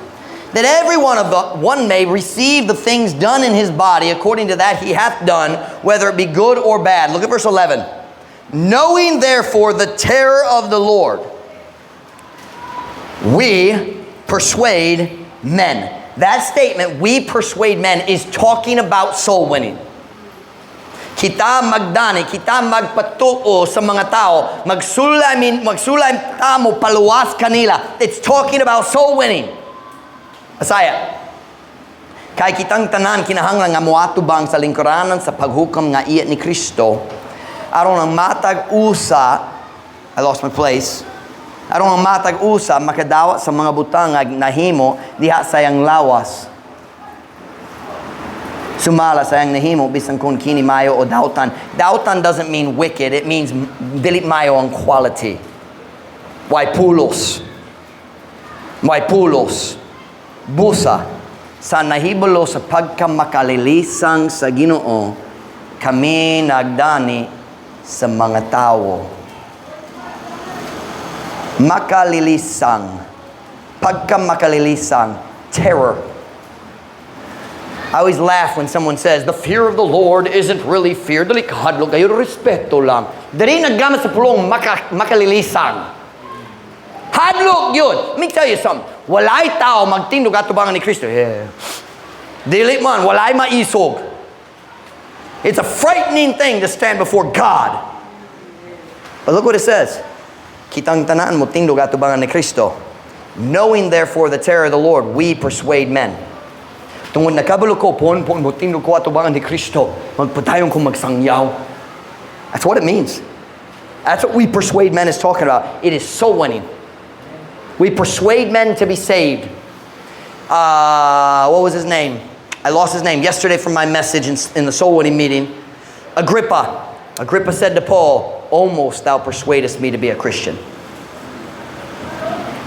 that every one of the one may receive the things done in his body according to that he hath done, whether it be good or bad. Look at verse 11. Knowing therefore the terror of the Lord, we persuade men. That statement, "we persuade men," is talking about soul winning. Kita magdani, kita magpatuo sa mga tao, magsulay, magsulay ta mopaluwas kanila. It's talking about soul winning. Asaya. Kay kitang tanan kinahanglan nga moatubang sa lingkuranan sa paghukom nga iya ni Kristo aron ang matag usa. I lost my place. Aron ang matag usa makadawat sa mga butang nga nahimo diha sa iyang lawas sumala sa iyang nahimo bisan kung kini mayo o dautan. Dautan doesn't mean wicked, it means dili mayo ang quality. Way pulos. Way pulos. Busa sa nahibalo sa pagkamakalilisan sa Ginoo, kami nagdani sa mga tao. Makalilisang. Pagkamakalilisan. Terror. I always laugh when someone says, "The fear of the Lord isn't really fear." Dili kahadlok kayo, respeto lang. Diri naggamit sa pulong makalilisang. Hadlok yun. Let me tell you something. Walay tao magtindog atubangan ni Kristo. Yeah. Dili man, walay maisog. It's a frightening thing to stand before God. But look what it says. Kitang tanan motindog atubangan ni Kristo. Knowing therefore the terror of the Lord, we persuade men. Tungod nakabalo ko, pon pon motindog ko atubangan ni Kristo, magpadayon ko magsangyaw. That's what it means. That's what "we persuade men" is talking about. It is soul winning. We persuade men to be saved. What was his name? I lost his name yesterday from my message in the soul winning meeting. Agrippa. Agrippa said to Paul, "Almost thou persuadest me to be a Christian."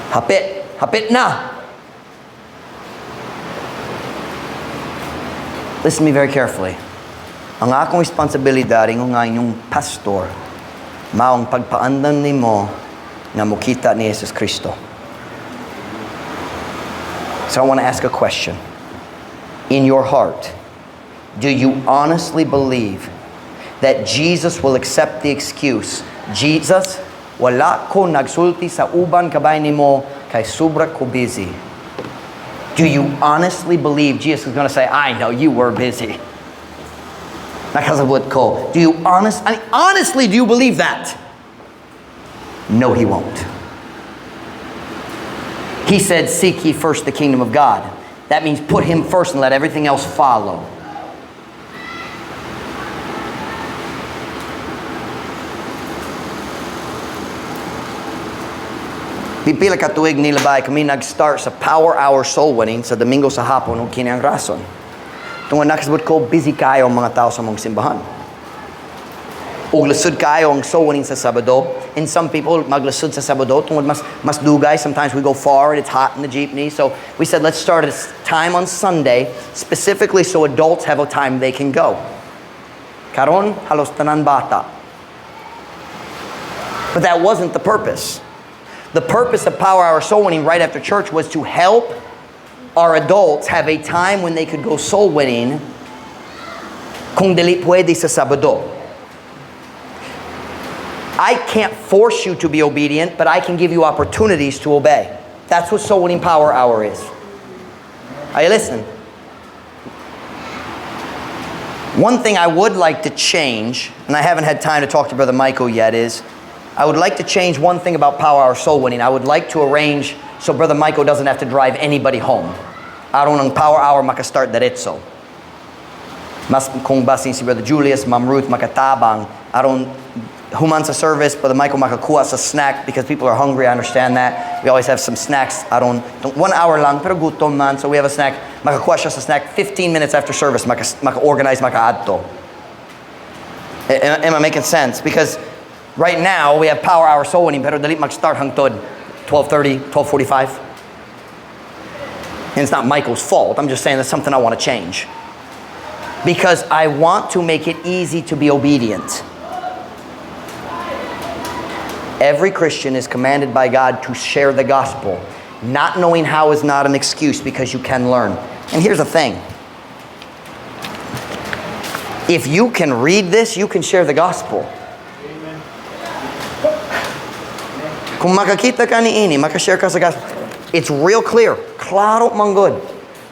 Hapit. Hapit na. Listen to me very carefully. Ang akong responsibilidad ingon nga inyong pastor, maong pagpaandam nimo nga mokita ni Jesus Kristo. So I want to ask a question. In your heart, do you honestly believe that Jesus will accept the excuse, "Jesus, wala ko nagsulti sa uban kabay nimo kay sobra ko busy"? Do you honestly believe Jesus is going to say, "I know you were busy. Nakasabot ko"? Do you honest, I mean, honestly, do you believe that? No, he won't. He said, "Seek ye first the kingdom of God." That means put him first and let everything else follow. Pipila ka tuig nilabay kami nag-start sa Power Hour Soul Winning sa Domingo sa hapon ug kini ang rason. Tungod nakasabot ko busy kayo ang mga tao sa among simbahan. Ug lisod kayo ang soul winning sa Sabado. And some people maglisod sa Sabado tungod mas dugay. Sometimes we go far and it's hot in the jeepney. So we said, "Let's start a time on Sunday specifically so adults have a time they can go." Karon, halos tanan bata. But that wasn't the purpose. The purpose of Power Hour Soul Winning right after church was to help our adults have a time when they could go soul winning kung dili pwede sa Sabado. I can't force you to be obedient, but I can give you opportunities to obey. That's what Soul Winning Power Hour is. Are you listening? One thing I would like to change, and I haven't had time to talk to Brother Michael yet, is I would like to change one thing about Power Hour Soul Winning. I would like to arrange so Brother Michael doesn't have to drive anybody home. Aron ang Power Hour maka-start diretso. Mas kung basin si Brother Julius, Ma'am Ruth makatabang, aron human sa service, Brother Michael makakuha sa snack because people are hungry, I understand that. We always have some snacks aron 1 hour lang, pero gutom man, so we have a snack. Makakuha siya sa snack 15 minutes after service, maka-organize, maka-adto. Am I making sense? Because right now, we have Power Hour Soul Winning, pero dali mag-start hangtod 12:30, 12:45. And it's not Michael's fault. I'm just saying that's something I want to change. Because I want to make it easy to be obedient. Every Christian is commanded by God to share the gospel. Not knowing how is not an excuse because you can learn. And here's the thing. If you can read this, you can share the gospel. Kung makakita ka niini, makashare ka sa gospel. It's real clear. Klaro man gud.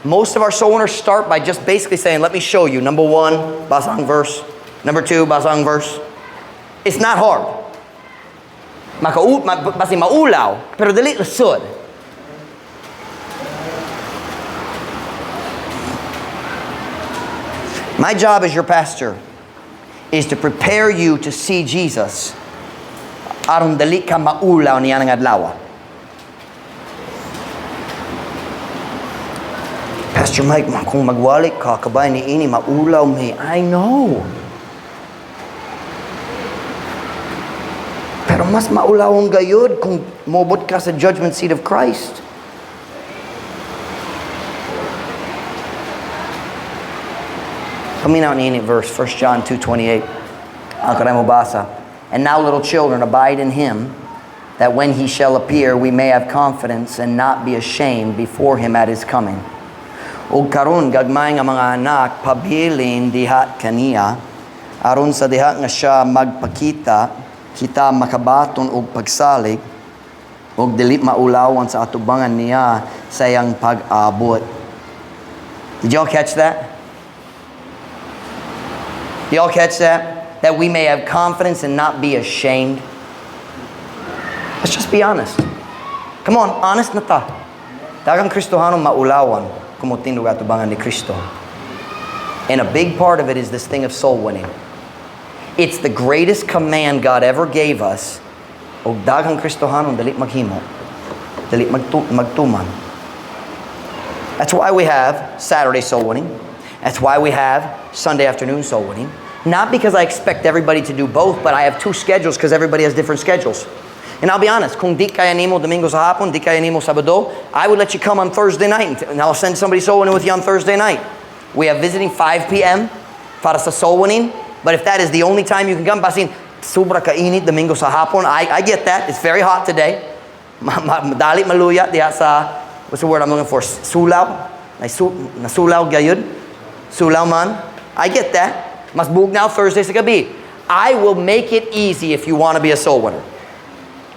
Most of our soul winners start by just basically saying, "Let me show you. Number one, basa ang verse. Number two, basa ang verse." It's not hard. Basi maulaw, pero dili lisod. My job as your pastor is to prepare you to see Jesus aron dali ka maulaw niya ng adlaw. "Pastor Mike, kung magwali ka, kabay niini, maulaw mi." I know. Pero mas maulawon gayud kung mobot ka sa judgment seat of Christ. Paminaw niini verse, 1 John 2:28. Ako na mo basa. "And now, little children, abide in him, that when he shall appear, we may have confidence and not be ashamed before him at his coming." "Ug karon gagmay nga mga anak, pabilin diha kaniya, aron sa diha nga siya magpakita, kita makabaton og pagsalig ug dili maulawan sa atubangan niya sa iyang pag-abot." Did y'all catch that? Did y'all catch that? That we may have confidence and not be ashamed. Let's just be honest. Come on, honest na ta. Daghang Kristohano maulawan kung motindog atubangan ni Kristo. And a big part of it is this thing of soul winning. It's the greatest command God ever gave us. Og daghang Kristohano dali maghimo. Dali magtuman. That's why we have Saturday soul winning. That's why we have Sunday afternoon soul winning. Not because I expect everybody to do both, but I have two schedules because everybody has different schedules. And I'll be honest, kung di kaya nimo Domingo sa hapon, di kaya nimo Sabado, I would let you come on Thursday night, and I'll send somebody soul winning with you on Thursday night. We have visiting 5 p.m. para sa soul winning, but if that is the only time you can come, basin, sobra kainit Domingo sa hapon, I get that. It's very hot today. Dali maluya diha sa, what's the word I'm looking for? Sulaw? Nasulaw gayud? Sulaw man. I get that. Mas bugnaw Thursday sa gabi. I will make it easy if you want to be a soul winner.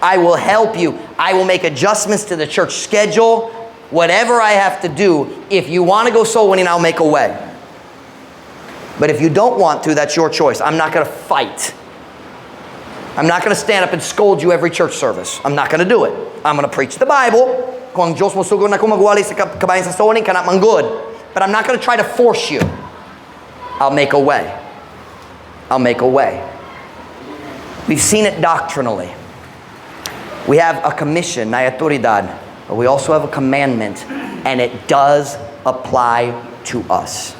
I will help you. I will make adjustments to the church schedule. Whatever I have to do, if you want to go soul winning, I'll make a way. But if you don't want to, that's your choice. I'm not going to fight. I'm not going to stand up and scold you every church service. I'm not going to do it. I'm going to preach the Bible. Kung ang Diyos mo sugod na kung magwali sa kabayan sa soul winning, kana man gud. But I'm not going to try to force you. I'll make a way. I'll make a way. We've seen it doctrinally. We have a commission, naay awtoridad, but we also have a commandment, and it does apply to us.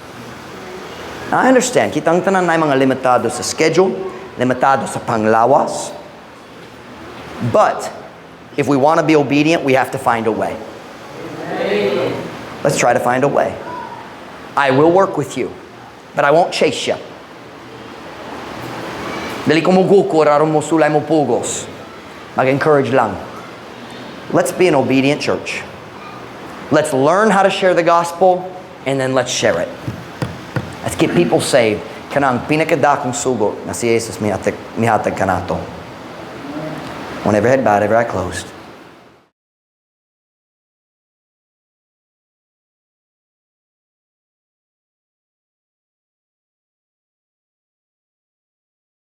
Now, I understand, kitang tanan naay mga limitado sa schedule, limitado sa panglawas. But if we want to be obedient, we have to find a way. Let's try to find a way. I will work with you, but I won't chase you. Dili ko mugukor aron mo sulay, mo pugos. Mag-encourage lang. Let's be an obedient church. Let's learn how to share the gospel and then let's share it. Let's get people saved. Kanang pinakadakong sugo na si Jesus mihatag kanato. When every head bowed, every eye closed.